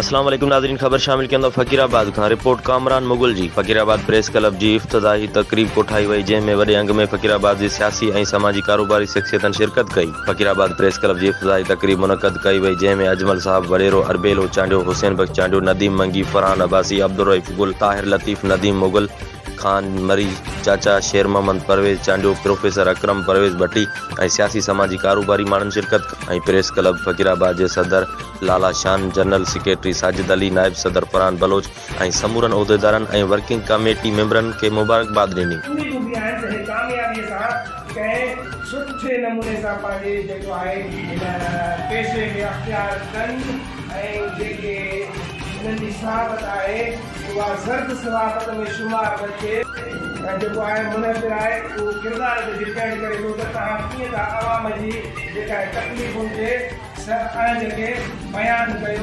اسلام عليڪم ناظرين خبر شامل ڪيون ٿا فقير آباد کان رپورٽ ڪامران مغل جي فقير آباد پريس ڪلب جي افتتاحي تقريب ڪوٺائي وئي جنهن ۾ وڏي انگ ۾ فقير آباد جي سياسي ۽ سماجي ڪاروباري شخصيتن شرڪت ڪئي فقير آباد پريس ڪلب جي افتتاحي تقريب منعقد ڪئي وئي جنهن ۾ اجمل صاحب وڏيرو اربيلو چانڊيو حسين بخش چانڊيو نديم منگي فرحان عباسي عبدالرئيف گل طاهر لطيف نديم مغل خان مري، چاچا شير محمد پرويز چانڊيو، پروفيسر اڪرم پرويز ڀٽي ۽ سياسي سماجي ڪاروباري ماڻهن شرڪت ڪئي ۽ پريس ڪلب فقيرآباد جي صدر لالا شان، جنرل سيڪريٽري ساجد علي، نائب صدر فرحان بلوچ ۽ سمورن عهديدارن ۽ ورڪنگ ڪميٽي ميمبرن کي مبارڪباد ڏني. اميدون به آهن ته هي ڪاميابي سان ڪنهن سٺي نموني سان پنهنجي جيڪو آهي هن پيشي کي اختيار ڪن ۽ جيڪي هنن جي صحافت آهي اها زرد صحافت ۾ شمار نه ٿئي ۽ جيڪو آهي منحصر آهي اهو ڪردار تي ڊپينڊ ڪري ٿو ته توهان ڪيئن ٿا عوام جي جيڪا آهي تڪليفن کي اهنج کي بيان ڪيو.